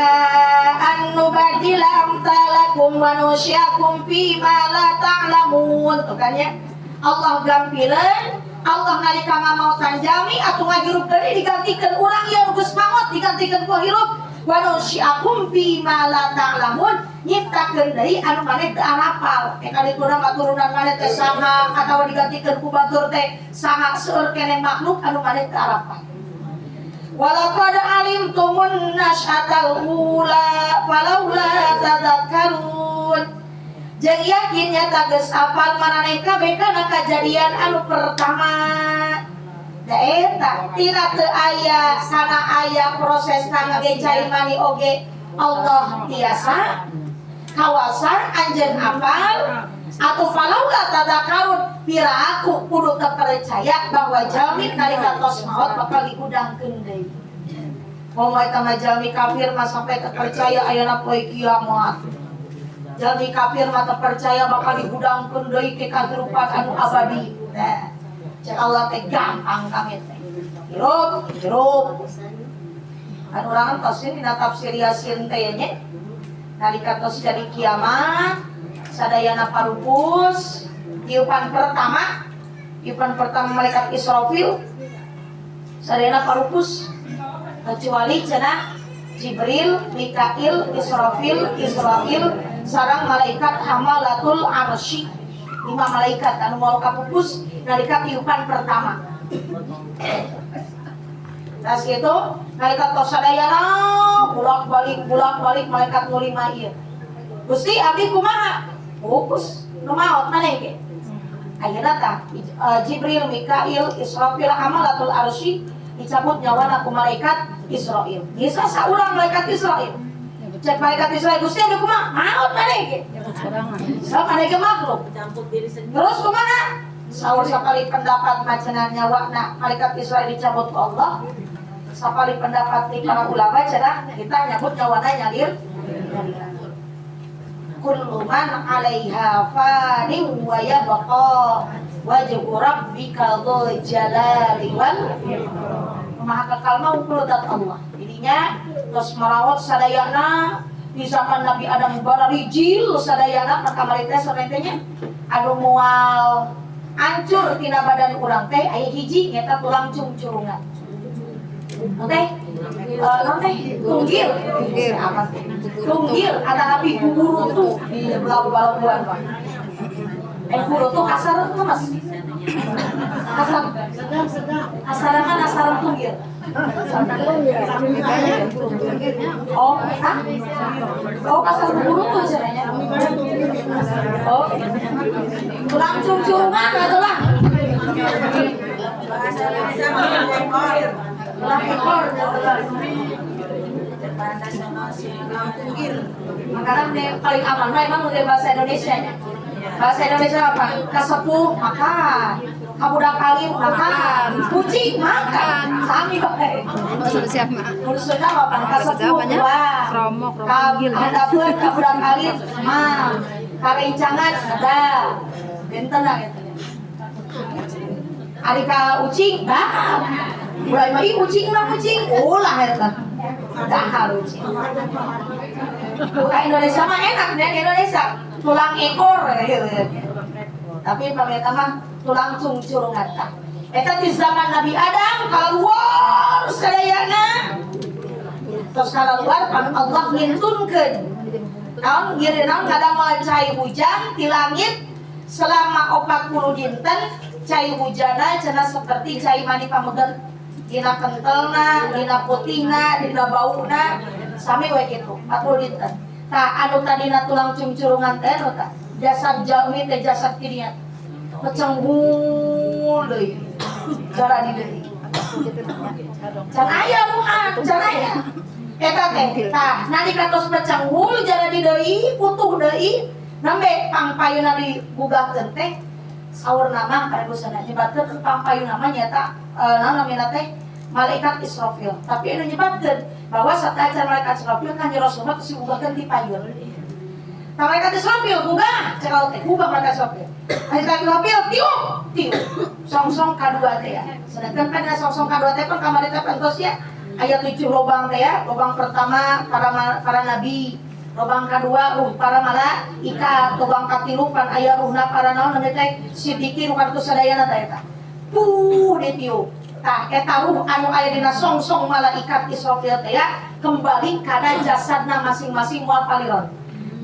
an nubadila amtalakum wa nusyakum fi ma la ta'lamun. Tuh kan ya. Allah gampileun, Allah nalika ngamautan jalmi atuh ngahirup deui digantikeun urang ieu geus maot digantikeun ku hirup, wa nusyakum fi ma la ta'lamun, nyiptakeun deui anu maneh teu arapal. Kali kurang katurunan maneh teh saha atawa digantikeun ku batur teh saha, seueur keneh makhluk anu maneh teu arapal. Walaqad alimtumun nasy'atal ula falaula tadhakkarun. Jeung yakin nyata geus apal maraneh kabeh kana kajadian anu pertama. Da eta tina teu aya kana aya prosesna ngage cai mani oge Allah tiasa kawasa anjeun apal atau falaula tadhakkarun, pira aku kudu terpercaya bahwa jalmi nalika tos maot bakal dihudangkeun deui. Komo eta mah jalmi kafir mah sampai terpercaya ayeuna poe kiamat. Jalmi kafir mah terpercaya bakal dihudangkeun deui ke kahirupan anu abadi. Nah, cek Allah teh gampang kami teh. Hirup, hirup. Anu urang tos dina tafsir Yasin teh nya. Nalika tos jadi kiamat, sadayana parupus, tiupan pertama malaikat Israfil, sadayana parupus kecuali cenah Jibril, Mikail, Israfil, Israil, sareng malaikat Hamalatul Arsy. 5 malaikat anu moal kapupus nalika tiupan pertama. Tas itu malaikat tos sadayana bolak-balik bolak-balik malaikat nu 5 ieu. Gusti abdi kumaha? Pupus nu maot maneh ge. Ayeuna tah Jibril, Mikail, Israfil, Hamalatul Arsy dicabut nyawana ku malaikat Israil. Bisa saurang malaikat Israil. Cek malaikat Israil, Gusti abdi kumaha? Maot maneh ge. Sebab maneh ge makhluk. Terus kumaha? Saur sakali pendapat macenah nyawana malaikat Israil dicabut ku Allah. Sakali pendapat di para ulama cenah kita nyabut nyawana nyalir. Kullu man 'alaiha fanin wa yabqa wajhu rabbika dzul jalali wal ikram. Maha kekal mah ukur zat Allah. Jadinya terus merawat sadayana di zaman Nabi Adam bararijil sadayana kamari teh samentenya anu moal hancur tina badan urang teh aya hiji nyata tulang cungcurungan. Teh, non teh tunggil, tunggil apa teh? Tunggil atanapi kuburutu di belau-belauan Pak. Kuburutu kasar tuh Mas. Kasar. Kasarangan asaran tunggil. Oh, hah? Oh, kasar kuburutu caranya. Oh, tulang cungcurungan nggak tulang? Tulang ekor, tulang. Makanan yang paling aman, nah, emang mungkin bahasa Indonesia nya. Bahasa Indonesia apa? Kasepuh makan, kabudak alim makan, kucing makan, sami bae. Bahasa siapa? Mun Sunda mah pan kasepuh wah. Kromo, kromo gila. Handapeun kabudak alim mah. Karencangan ada. Benten lah gitu. Ari ka ucing dahar. Mulai mah ih ucing mah ucing, ulah eta. Dahar ucing. Bukan Indonesia mah enak deh Indonesia tulang ekor gitu. Tapi pemerintah mah tulang cungcurungan tah. Eta di zaman Nabi Adam keluar sadayana. Terus keluar pan Allah ngintunkeun. Naon gireunang kadang cai hujan di langit selama 40 dinten cai hujana cenah seperti cai mani pameget. Dina kentelna, dina putihna, dina bauna sami we kitu 40 dinten. Tah anu tadina tulang cungcurungan teh nu tah jasad jalmi teh jasad kiniat. Pecenghul deui. Jaradi deui. Can aya ruhan, can aya. Eta teh tah nalika tos pecenghul jaradi deui, putuh deui, nembe pangpayuna dibugahkeun teh saur nama karibusana nyebatkeun pangpayuna mah nyaeta naon namina teh malaikat Israfil. Tapi anu nyebatkeun bahwa sateuacan malaikat Israfil kan Rasulullah tos dibugahkeun ti payun. Tah malaikat Israfil bugah cekal teh bugah malaikat Israfil. Malaikat Israfil tiup tiup songsong kadua teh ya. Sedangkan kan songsong kadua teh pan kamari teh entos ya aya 7 lubang teh ya. Lubang pertama para nabi, lubang kedua ruh para malaikat, lubang katilu pan aya ruhna para naon namanya teh siddiqin nu kartu sadayana teh eta. Puh ditiup. Tah eta ruh anu aya dina songsong malaikat Israfil teh ya kembali kana jasadna masing-masing moal paliron.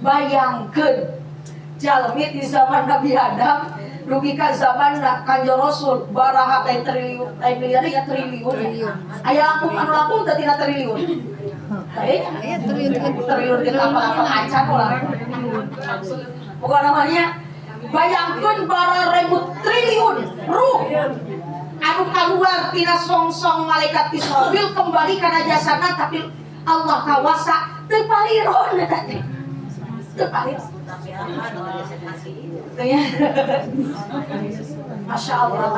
Bayangkeun jalmi di zaman Nabi Adam dugi ka zaman Kanjeng Rasul baraha teh triliun teh miliar ya triliun. Aya langkung anu langkung teh tina triliun. Iya triliun triliun kita apa-apa acan ulah. Pokokna namanya bayangkeun bara ribu triliun ruh anu kaluar tina songsong malaikat Israfil kembali kana jasadna tapi Allah kawasa teu paliron eta teh. Teu paliron. Masya Allah.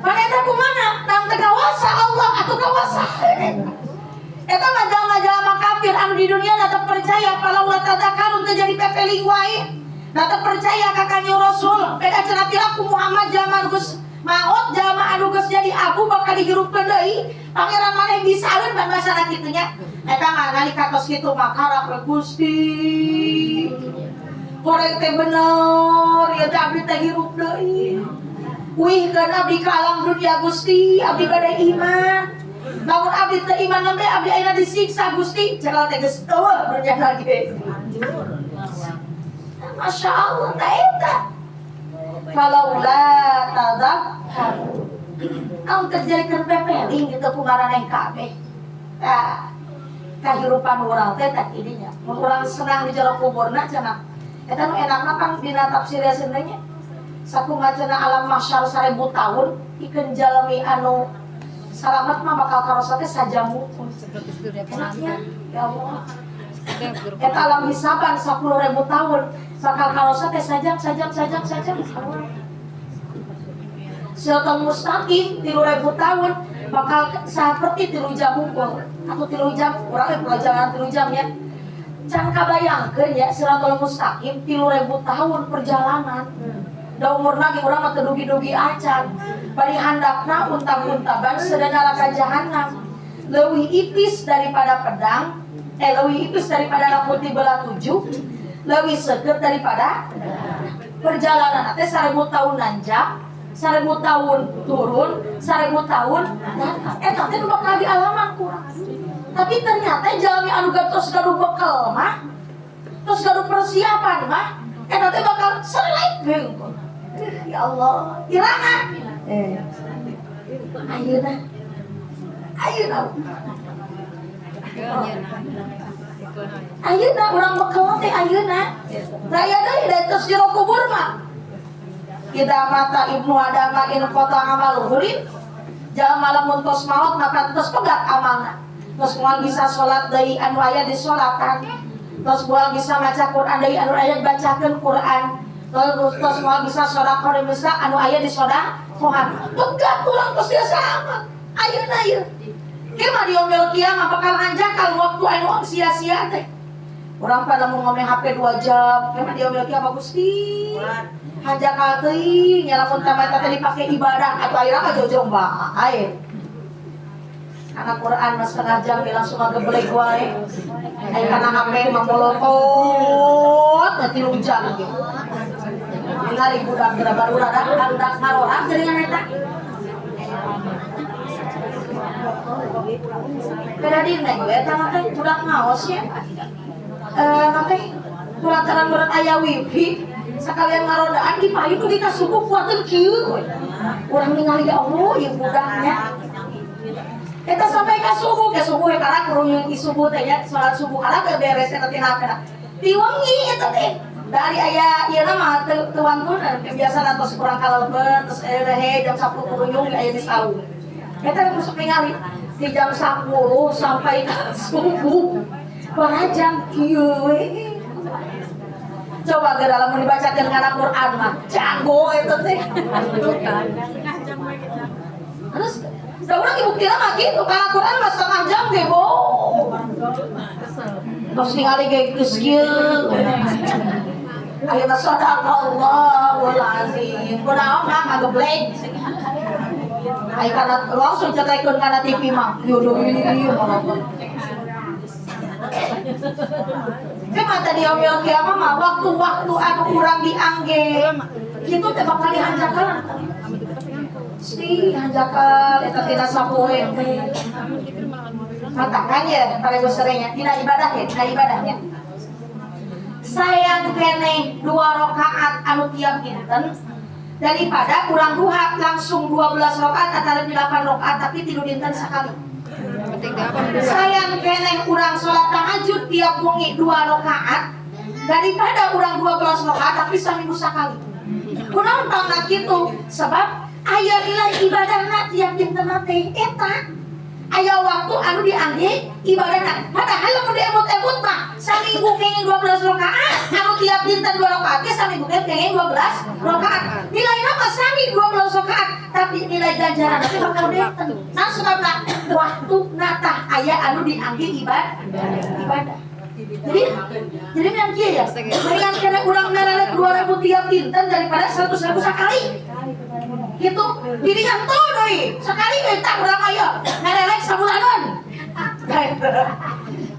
Mana eta kumana? Nang teu kawasa Allah atuh kawasa. Eta mah jalma-jalma kafir anu di dunia na teu percaya palaula tadzakarun teu jadi pepeling wae. Na teu percaya ka Kanjeng Rasul. Beda cenah piraku Muhammad jalma geus maot jalma anu geus jadi abu bakal dihirupkeun deui. Pangeran maneh bisaeun ban masalah kitu nya. Eta mah nalika tos kitu mah karep Gusti. Koreng teh bener ya teh abdi teh hirup deui. Wih kan abdi ka alam dunia Gusti, abdi bade iman. Lamun abdi teh iman nembe abdi ayeuna disiksa Gusti, cekal teh geus eueuh dunia lagi. Masya Allah teh eta. Falaula tadzakkaru. Naon terjadi pepeling gitu ku ngaraneh kabeh. Tah kahirupan urang teh tah kidinya. Mun urang senang di jero kuburna cenah. Eta nu enakna pan dina tafsir Yasin teh nya. Sakumaha cenah alam mahsyar 1000 tahun ikeun jalmi anu salamet mah bakal karosa teh sajamu. Enaknya ya Allah. Eta alam hisaban 10.000 tahun bakal karosa teh sajam sajam sajam sajam. Siratal mustaqim 3.000 tahun bakal seperti 3 jam unggul atau 3 jam urang we perjalanan 3 jam ya. Can kabayangkeun ya siratal mustaqim 3.000 tahun perjalanan. Da umur lagi urang mah teu dugi-dugi acan. Bari handapna untang-untaban sedana neraka jahanam. Leuwih ipis daripada pedang, leuwih ipis daripada lampu belah 7, leuwih seukeut daripada perjalanan teh 1000 tahun nanjak, 1000 tahun turun, 1000 tahun datang. Eta teh nu bakal dialaman kurang. Tapi ternyata jalmi anu tos gaduh bekal mah, tos gaduh persiapan mah, eta teh bakal selek geung. Ya Allah, iraha. Ayeuna. Ayeuna. Ayeuna urang bekel teh ayeuna. Raya deui da tos jero kubur mah. Idza mata ibnu adama in qata amaluhu. Jalma lamun tos maot maka tos pegat amalna. Tos moal bisa salat deui anu aya disolatan. Tos moal bisa maca Quran deui anu aya dibacakeun Quran. Tos moal bisa sedekah deui bisa anu aya disodakohan. Pegat urang tos biasa amat. Ayeuna ieu. Kieu mah di yaumil kiamah bakal hanjakal waktu anu sia-sia teh. Urang pada mau ngomong HP 2 jam, kieu mah di yaumil kiamah Gusti. Hanjakal teuing nya lamun teh teh dipake ibadah atuh ayeuna mah jojong bae. Karena Quran mah setengah jam ge langsung ngageblek wae. Aya kana HP mah molotot teh 3 jam ge. Ningali budak geura barudak barudak ngarorak jaringan eta. Beda dina we eta mah teh budak ngaos ya. Mah teh kulantaran berat aya wifi sekalian ngarondaan di payun dugi ka subuh kuateun kieu we. Urang ningali ya Allah ieu budaknya. Eta sampai ka subuh, ke subuh we karak kurung subuh teh nya salat subuh karak we beres eta teh napena. Ti wengi eta teh dari aya ieu mah teu wantun biasana tos kurang kalebet terus he jam 10 kurunyung aya di saung. Eta masuk ningali di jam 10 sampai ka subuh. Barajang kieu we. Coba geura lamun dibacakeun kana Quran mah jago eta teh. Terus da urang buktina mah kitu kana Quran mah setengah jam ge bo. Terus ningali ge geus kieu. Ayeuna sadaqallahul azim. Kunaon mah ngageblek. Ai kana langsung cetekeun kana TV mah. Yo deui molotot. Cuma tadi yaumil kiamah mah waktu-waktu anu urang diangge kitu teh bakal dihanjakal. Si hanjakal eta tina sapoe teh. Matakan ya pada seringnya tina ibadah ya, tina ibadahnya. Sayang keneh 2 rakaat anu tiap dinten daripada kurang duha langsung 12 rakaat atau 8 rakaat tapi tilu dinten sekali. Sayang keneh urang sholat tahajud tiap wengi 2 rakaat daripada urang 12 rakaat tapi saminggu sekali. Kunaon tangna kitu? Sebab aya nilai ibadahna tiap dinten teh eta. Aya waktu anu diangge ibadahna. Padahal lamun diemut-emut mah saminggu kenging 12 rakaat, anu tiap dinten 2 rakaat ge saminggu kenging 12 rakaat. Nilaina mah sami 12 rakaat, tapi nilai ganjaran teh bakal benten. Nah sebabna waktuna tah aya anu diangge ibadah. Jadi memang kieu ya. Mendingan kena urang naralek 2000 tiap dinten daripada 100.000 sakali. Gitu, diri yang tuh doi sekali we tak urang aya ngarelek sabulanan.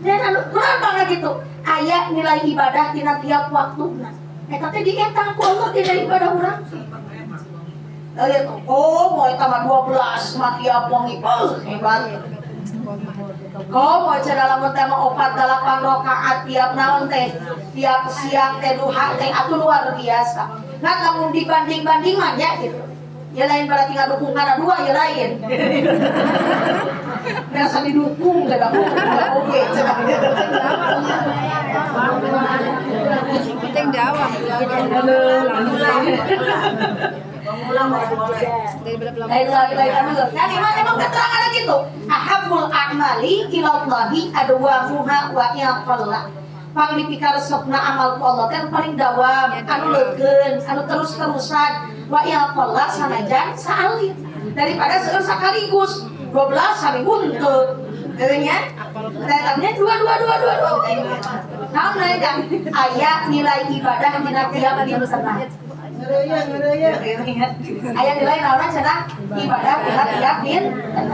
Dan anu kurang banget gitu. Aya nilai ibadah tina tiap waktuna. Eta teh dietang ku Allah tina ibadah urang. Aya tuh, oh mau eta mah 12 mah tiap wengi. Oh, hebat. Oh, mau cara lamun teh mah 4 8 rakaat tiap naon teh, tiap siang teh duha teh atuh luar biasa. Nah, lamun dibanding-banding mah nya gitu. Ya lain berarti ngadukung karena dua ya lain. Biasa didukung tidak oke. Penting jawab. Lain. Nah, emang keterangan gitu. Ahabbul a'mali ilallahi adwamuha wa yaqalla. Pang dipikaresepna amal ku Allah teh paling dawam, anu leukeun, anu terus-terusan. Wa yaqalla sanajan saalit. Daripada seueur sakaligus 12 saminggu henteu. Heueuh nya? Datangnya 2 2 2 2 2. Naon we kan aya nilai ibadah dina tiap dinten. Aya nilai naon cenah ibadah dina tiap dinten.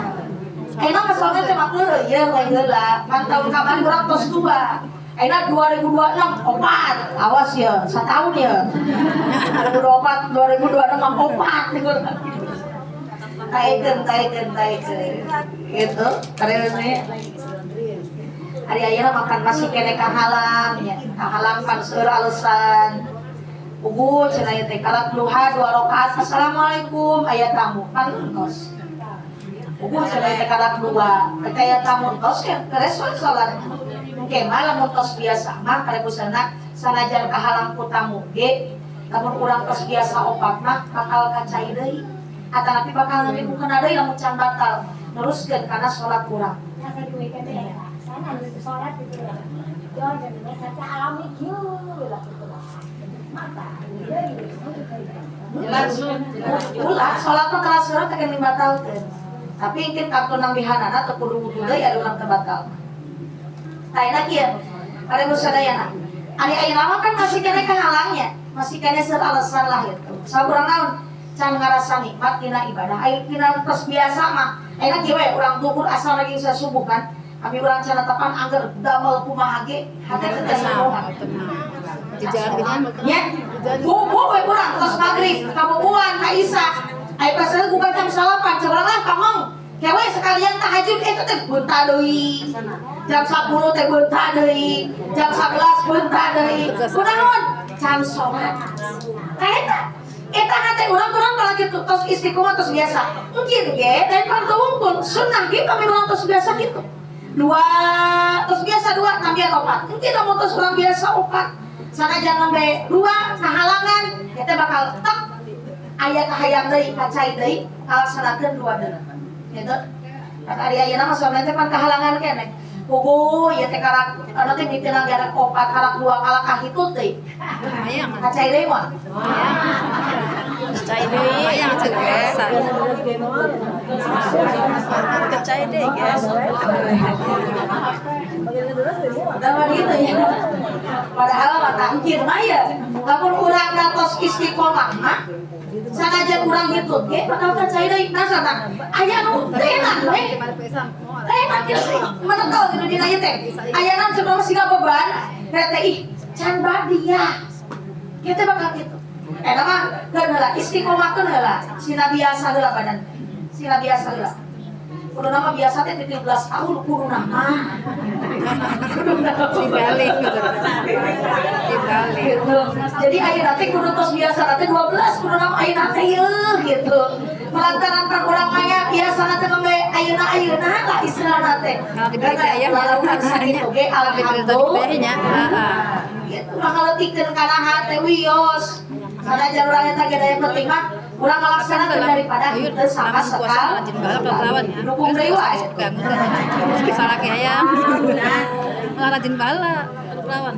Ayeuna mah soalna teh mah heueuh we heula. Pan taun kamari urang tos 2. Ayeuna 2026 opat, awas ya, setahun ya. 2024, 2026 mah opat. Taekeun. Gitu, karena hari ayeuna makan masih kene kahalang ya. Kahalang pan seueur alasan. Ugu cenah ieu teh kalak duha 2 rakaat. Assalamualaikum aya tamu pan entos. Ugu cenah ieu teh kalak 2. Teh aya tamu entos ya beres we salat. Engke mah lamun tos biasa mah karebusana sanajan kahalang ku tamu ge, lamun urang tos biasa opat mah bakal kacai deui. Atanapi bakal ngamimukena deui lamun can batal. Neruskeun kana salat urang. Nasa di weekend teh ya. Sana di sholat gitu ya. Yo jadi satu alami kieu lah gitu lah. Mata. Jelas. Ulah salat mah telah surat teh keun dibatalkeun. Tapi engke waktu nambihanana teu kudu wudu deui ari urang teu batal. Tah ayeuna kieu. Karebus sadayana. Ari ayeuna mah kan masih keneh kahalangnya, masih keneh seueur alasan lah gitu. Sabab urang naon? Can ngarasa nikmat dina ibadah. Ari dina tos biasa mah, ayeuna kieu we urang zuhur asal lagi bisa subuh kan. Kami urang can tepan angger damel kumaha ge, hate teu subuhan. Ya, bubu we urang tos maghrib, kabubuan ka Isya. Ai pas gugah jam 9, coba lah pamong. Kewe sekalian tahajud eta teh beunta deui. Jam 10 teh beunta deui, jam 11 beunta deui. Kunaon? Can sholat. Tah eta. Eta hate urang kurang kalau gitu tos istiqomah tos biasa. Mungkin ge dari fardu wungkul sunnah ge kami urang tos biasa gitu. Dua tos biasa dua nambihan opat. Mungkin lamun tos urang biasa opat. Sanajan nembe dua kahalangan eta bakal tek aya kahayang deui kacai deui ngalaksanakeun dua deui. Gitu. Kata ari ayeuna mah soalna teh pan kahalangan keneh. Puguh ieu teh karak anu teh miteuna gara opat karak dua kalak kahitut deui. Hayang. Kacai deui mah. Kacai deui. Hayang cek biasa. Kacai deui, guys. Udah gitu ya. Padahal mah tangkir mah ya. Lamun urang tos istiqomah mah sanajan urang hitut ge bakal kacai deui nasana. Aya nu teu enak we. Teu enak gitu. Menekel gitu dina ieu teh. Aya naon cenah siga beban, teh ih can badiah. Kieu teh bakal kitu. Eta mah keun heula istiqomahkeun heula. Sina biasa heula badan. Sina biasa heula. Kuduna mah biasa teh 17 tahun kuduna mah. Dibalik gitu. Dibalik. Gitu. Jadi ayeuna teh kudu tos biasa teh 12 kuduna mah ayeuna teh yeuh gitu. Melantaran kan urang mah nya biasana teh nembe ayeuna-ayeuna lah istilahna teh. Kalau dibalik ke ayah Walaupun sakitu ge Kalau dibalik ke alhamdulillah. ayahnya, heeh. Gitu ulah ngaleutikeun kana hate wios. Sanajan urang eta ge daya penting mah urang ngalaksanakeun daripada henteu sama sekali. Dukung deui wae. Salah ke ayah. Rajin bala, lawan.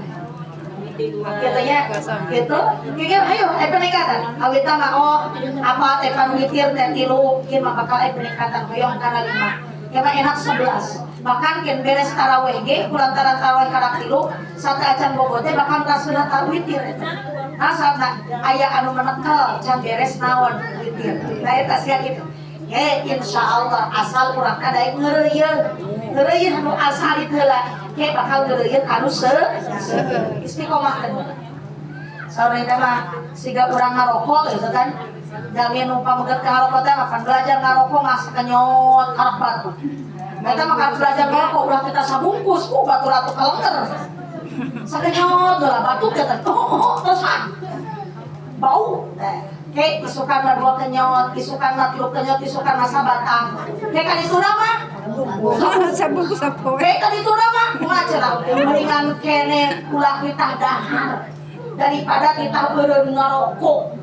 Gitu ya, gitu. Kira ayo, peningkatan. Awita mah oh apa teh pan witir teh tilu, kieu mah bakal peningkatan hoyong kana 5. Ya mah enak 11. Bahkan keun beres taraweh ge kulantaran taraweh karak tilu, sateuacan bobo teh bahkan rasuna witir eta. Nah, saatna aya anu menekel can beres naon witir. Nah eta sia kitu. Ye insyaallah asal urang teh daek ngeureuyeuh. Ngeureuyeuh nu asal itu heula. Ke bakal ngeureuyeuh anu istiqomah teh. Saurang teh mah siga urang ngarokok gitu kan. Jalmi nu pameget ka ngarokok teh mah pan belajar ngarokok mah sakenyot karak batu. Eta mah kan belajar ngarokok ulah kita sabungkus ku batu ratu kalenger. Sakenyot heula batu teh teh terus ah. Bau teh. Ke isukan mah dua kenyot, isukan mah tilu kenyot, isukan mah sabatang. Ke kan itu mah Sabungkus sapoe. Ke kan itu mah kumaha cenah mendingan kene ulah kita dahar daripada kita beureum ngarokok.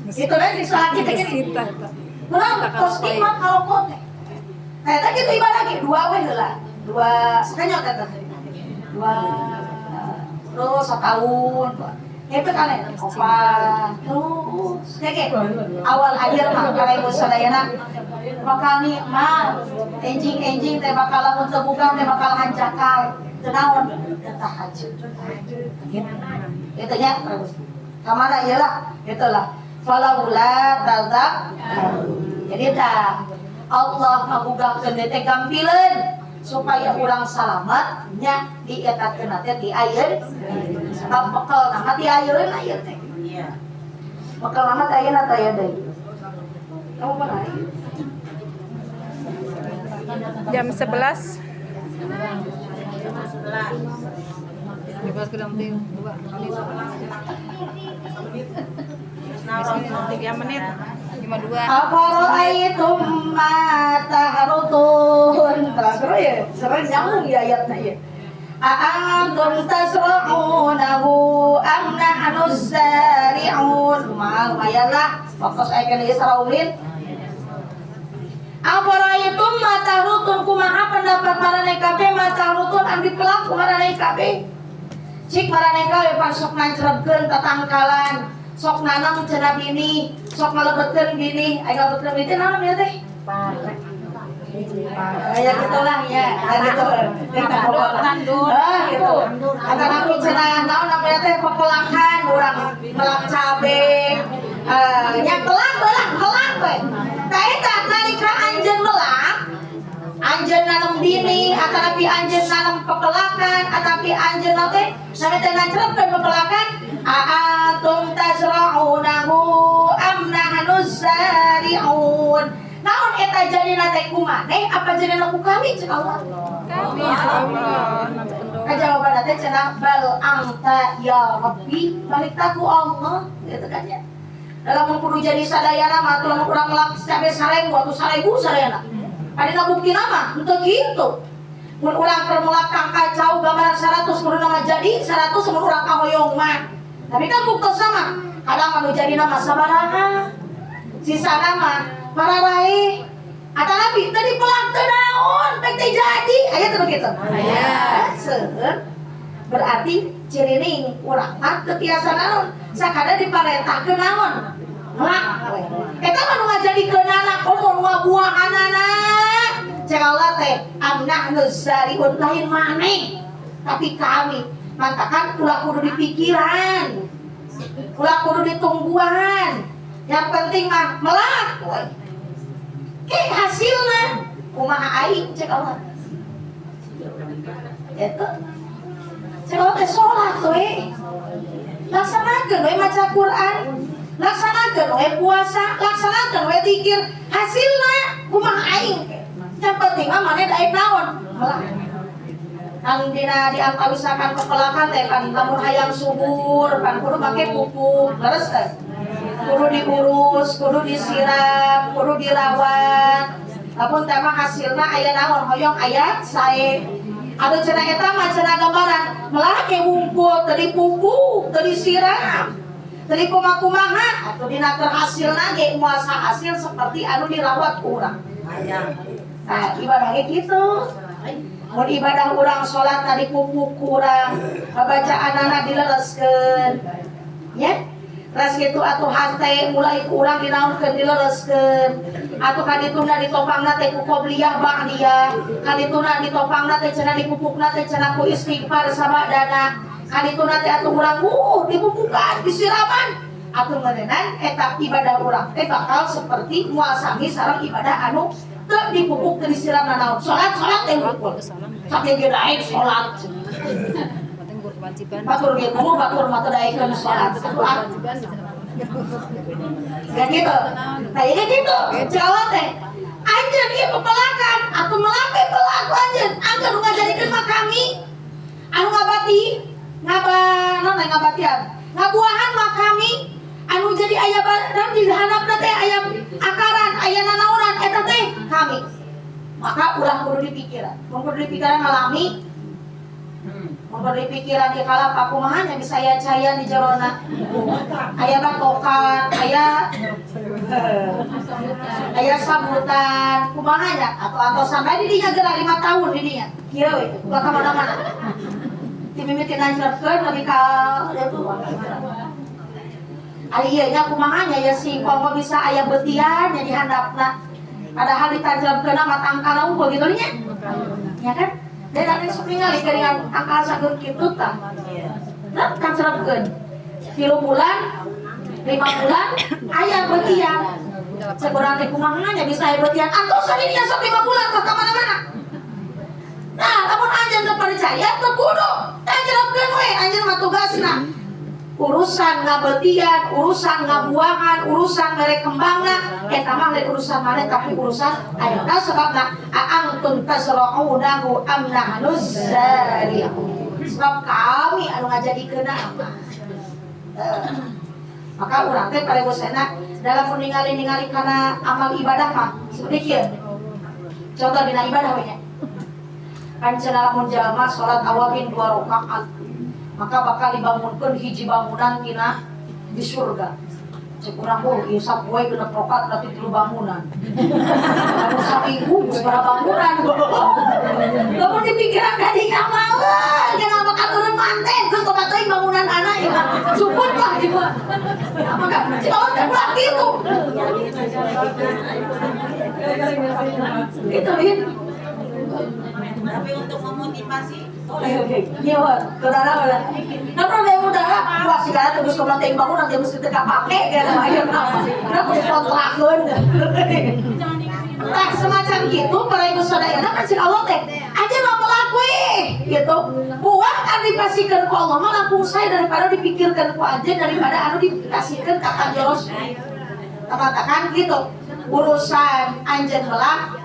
Itu teh di saat kita gini. Sita eta. Menang tos nikmat ngarokok teh. Nah, eta kitu ibadah ge dua we heula. Dua sakenyot eta teh. Dua terus setahun. Itu kan opat terus kayak awal akhir mah kalau sadayana bakal nikmat enjing-enjing teh bakal lamun teu buka teh bakal hanjakal teu naon teu tahajud gitu itu nya terus kamana ieu lah itulah falaula tadzak jadi dah Allah ngabugakeun teh gampileun supaya urang salamat nya dietakeun teh di ayeun sebab bekal nama di ayeun ayeun teh. Bekal nama teh ayeuna teh aya deui. Kamu mana? Jam 11. 12 kurang 2 menit. 3 menit. 52. Afara'aytum ma tahrutun. Terus ya, sering nyambung ya ayatnya ya. A'antum tazra'unahu am nahnu zari'un. Lumayan lah waktu saya kena Israulin. Afara'aytum ma tahrutun, kumaha pendapat maraneh kabeh ma tahrutun anu dipelak ku maraneh kabeh. Cik maraneh kabeh pan sok nancrebkeun tatangkalan, sok nanam cenah bini, sok ngalebetkeun bini, aya ngalebetkeun bini naon ya teh? Ya gitulah ya, ya gitu. Tandur. Ah gitu. Antara cenah naon namanya teh pepelakan urang melak cabe. Nya pelak belak melak we. Tah eta nalika anjeun melak, anjeun nanam bini atanapi anjeun nanam pepelakan atanapi anjeun naon teh namanya teh nancrebkeun pepelakan, a'antum tazra'unahu am nahnu zari'un. Naon eta jadina teh ku maneh apa jadina ku kami cek Allah. Kami ya Allah. Kajawaban teh cenah bal anta ya Rabbi, balik ta ku Allah gitu kan ya. Dalam kudu jadi sadayana mah atuh lamun urang melak cabe 1000 atuh 1000 sadayana. Adina buktina mah henteu kitu. Mun urang keur melak kang kacau gambaran 100 kudu mah jadi 100 mun urang kahoyong mah. Tapi kan buktos sama kadang anu jadina mah sabaraha. Sisana mah pararae. Atanapi teu dipelak teu naon, pek teh jadi. Aya teu kitu? Aya. Seueur. Berarti cirining urang mah teu tiasa naon, sakada diparentahkeun naon? Melak we. Eta mah nu ngajadikeunana komo nu ngabuahanana. Cek Allah teh am nahnu zari'un, lain maneh tapi kami. Mantakan ulah kudu dipikiran, ulah kudu ditungguan. Yang penting mah melak we. Ke hasilna kumaha aing cek Allah. Eta cek Allah teh salat we. Laksanakeun we maca Quran, laksanakeun we puasa, laksanakeun we zikir, hasilna kumaha aing. Yang penting mah maneh daek naon? Melak. Kan dina diantawisakan pepelakan teh kan lamun hayang subur kan kudu make pupuk, leres teh. Kudu diurus, kudu disiram, kudu dirawat. Lamun teh mah hasilna aya naon? Hoyong aya sae. Atuh cenah eta mah cenah gambaran melak wungkul teu dipupuk, teu disiram, teu dikumaha-kumaha, atuh dina keur hasilna ge moal hasil seperti anu dirawat ku urang. Nah, ibadah ge kitu. Mun ibadah urang salat tadi pupuk ku urang, babacaanana dilereskeun. Ya? Ras kitu atuh hate mulai ku urang dinaonkeun dilereskeun. Atuh kadituna ditopangna teh ku qobliyah ba'diyah, kadituna ditopangna teh cenah dipupukna teh cenah ku istighfar sabadana. Kadituna teh atuh urang dipupukan, disiraman. Atuh ngeureunnan eta ibadah urang teh bakal seperti moal sami sareng ibadah anu teu dipupuk teu disiram nanaon. Salat salat teh wungkul. Tapi ge daek salat. Penting berkewajiban. Batur ge kudu batur mah teu daekeun salat. Kewajiban. Ya gitu. Nah ini gitu. Jawa teh. Anjeun ieu pepelakan atuh melak pelaku anjeun. Anjeun nu ngajadikeun mah kami. Anu ngabati ngaba naon ngabatian. Ngabuahan mah kami. Anu jadi aya badan di handapna teh aya akaran, aya nanaonan eta teh kami. Maka ulah kudu dipikiran. Mun kudu dipikiran ngalami. Mun kudu dipikiran di kalapa kumaha nya bisa aya caya di jerona. Aya batokan, aya aya sambutan, kumaha nya atau atau sampai di dinya geura 5 tahun di dinya. Kieu we, ulah ka mana-mana. Ti mimiti nancrebkeun lebih ka ditu. Ari ieu nya kumaha nya ya si kongko bisa aya betian nya di handapna. Padahal ditancapkeun mah tangkal unggul gitu nya. Ya kan? Dan ada sok ningali geuningan tangkal sageut kitu tah. Nah, tancapkeun. 3 bulan, 5 bulan aya betian. Cek urang teh kumaha nya bisa aya betian. Atuh sadinya sok 5 bulan tah ka mana-mana. Nah, lamun anjeun teu percaya teu kudu. Tancapkeun we anjeun mah tugasna. Urusan ngabetian, urusan ngabuangan, urusan mere kembangna, eta mah lain urusan maneh tapi urusan ayeuna sebabna a'antum tazra'unahu am nahnu zari'un. Sebab kami anu ngajadikeunna mah. Maka urang teh parebosena dalam ningali-ningali kana amal ibadah mah seperti kieu. Contoh dina ibadah we nya. Kan cenah lamun jalma salat awabin dua rakaat, maka bakal dibangunkeun hiji bangunan tina di surga. Cek urang, oh, ieu sapoe 6 rakaat berarti tilu bangunan. Lamun saminggu geus berapa bangunan? Lamun dipikiran ka dinya mah, euy, kenapa katuran manten geus loba teuing bangunan anak ieu mah. Cukup lah ieu mah. Maka cek Allah teh ulah kitu. Itu, Lin. Tapi untuk memotivasi boleh. Iya, saudara, saudara. Nah, kalau udah, wah segala terus kalau teh bangunan dia mesti teka pake, gitu. Ayo, nah, terus kontrakeun. Nah, semacam gitu, para ibu saudara, kan cek Allah teh, aja nggak melakui, gitu. Buat kan dipasihkan ku Allah mah langkung saya daripada dipikirkan ku aja daripada anu dikasihkan kata joros. Katakan gitu, urusan anjeun melak,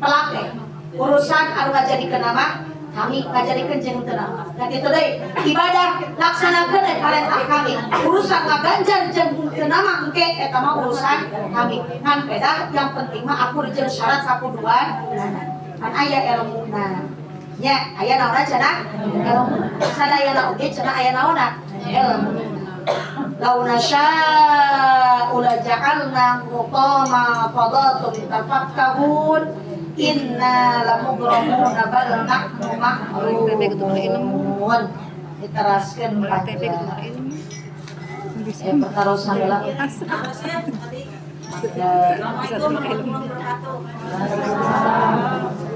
pelak teh. Urusan anu ngajadikeun nama kami ngajadikeun jeung teu nama. Dan itu deui ibadah laksanakeun we parentah kami. Urusan ngaganjar jeung teu nama engke eta mah urusan kami. Ngan pedah yang penting mah aku jeung syarat sakuduan kan aya ilmuna. Nya aya naonna cenah? Ilmu. Sadayana oge cenah aya naonna? Ilmu. Lau nasya'u la ja'alna hutama fadhatum tafakkahun inna lamugramuna bal nahnu mahrumun. Diteraskeun panjang. Pertarosan lah. Harusnya tadi. Ya. Assalamualaikum warahmatullahi wabarakatuh.